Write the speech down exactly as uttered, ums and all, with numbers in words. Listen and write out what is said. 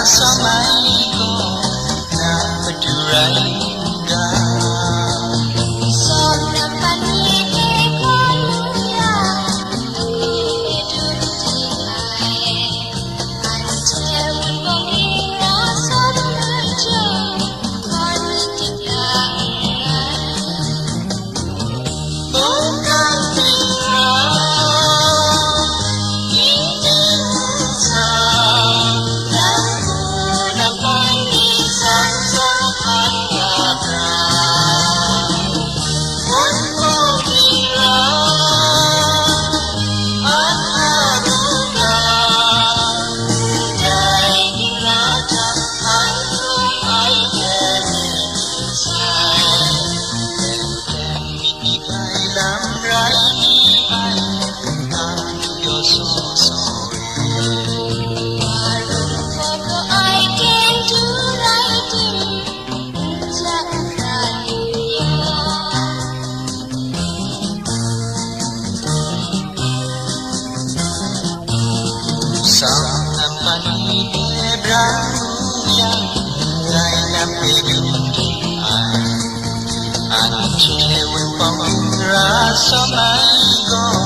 Samai gaw na matu rai u ga. Sawm na pani hte hkawn mu ya, dum ting ai. Anhte wunpawng ning ra sawm na jaw, hkawn mi ting ya ai. Sam nampan ni hte brang yang, rai lam pe dum di ai. Anhte wunpawng ra samai gaw,